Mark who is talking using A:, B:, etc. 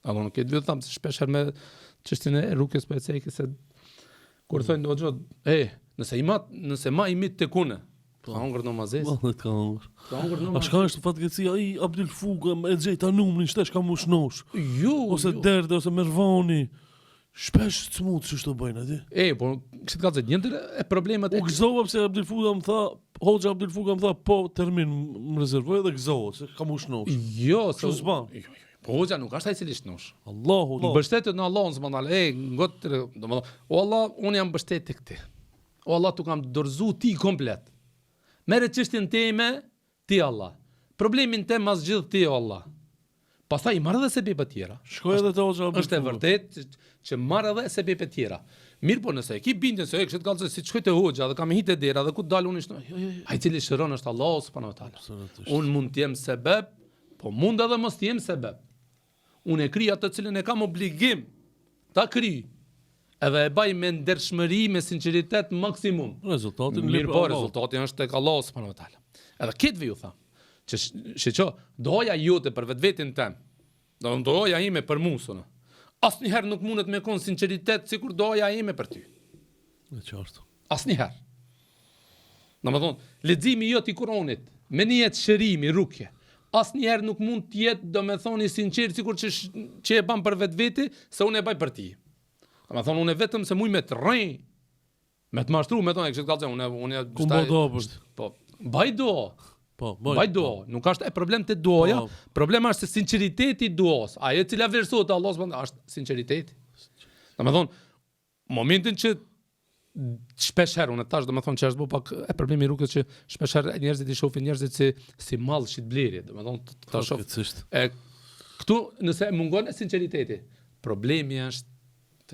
A: Edhe unë këtë vjet tham se shpesh herë me çështjen e rukjes po e ceki se kur thonë do gjë, e, nëse i mat, nëse ma i mit tek unë, po ka hongër namazes.
B: Vallahi të ka hongër.
A: Ka hongër
B: A
A: namazes.
B: shka është fatkeqësia ai Abdyl Fuga e gjejta numrin shtesh ka mu shnosh.
A: Jo,
B: Ose
A: jo.
B: Derde ose Mervani. Shpesh të smut që shto bëjnë aty.
A: E, po, kështë të kallzoj, një ndër e problemet
B: U gëzova pse Abdyl Fuga më tha, hoxha Abdyl Fuga më tha, po termin më rezervoj dhe gëzova se ka mu shnosh.
A: Jo, se
B: Kështu s'ban.
A: Jo, jo. Po hoxha nuk është ai cili shnosh.
B: Allahu.
A: Mbështetet në Allahun subhanahu wa taala. E, ngot, domethënë, o Allah, unë jam mbështet tek ti. O Allah, tu kam dorëzu ti komplet. Merre çështjen teme, ti Allah. Problemin tem ma zgjidh ti o Allah. Pastaj i marr edhe sebepe tjera.
B: Shkoj edhe te hoxha Abdyl
A: Është e
B: Fuga.
A: vërtetë që, që marr edhe sebepe tjera. Mirë po nëse e ki bindjen se e kështë kallzoj si të shkoj te hoxha dhe kam hi te dera dhe ku të dal unë shno. Jo, jo, jo. Ai cili shëron është Allahu subhanahu wa taala.
B: Absolutisht.
A: Unë mund të jem sebeb, po mund edhe mos të jem sebeb. Unë e kryj atë cilën e kam obligim ta kryj. Edhe e baj me ndershmëri, me sinqeritet maksimum.
B: Rezultatin
A: Mirë po, rezultati është tek Allahu subhanahu wa taala. Edhe këtë ju tham, që shiqo, duaja jote për vetvetin tem, do të duaja ime për mua sonë. Asnjëherë nuk mundet me kon sinqeritet sikur duaja ime për ty.
B: E qartë.
A: Asnjëherë. Domethënë, leximi jot i Kuranit, me nijet shërimi, rukje, asnjëherë nuk mund të jetë, domethënë, i sinqert sikur që që e ban për vetveti, se unë e baj për ti. Domethënë, unë vetëm se muj me të rrej, me të mashtru, me thonë, e kështë të kallzoj, unë unë
B: Ku mbo do për ty?
A: Po, baj do.
B: Po, baj.
A: Baj do, nuk është e problem te duaja,
B: Po.
A: problem është se sinqeriteti i duas, ajo e cila vlerësohet te Allahu subhanahu është sinqeriteti. Domethënë, momentin që shpesh herë unë tash domethënë që është bë pak e problemi i rrugës që shpesh herë njerëzit i shohin njerëzit si si mall shitblerje, domethënë ta shoh.
B: Fatkeqësisht.
A: E këtu nëse mungon e sinqeriteti, problemi është.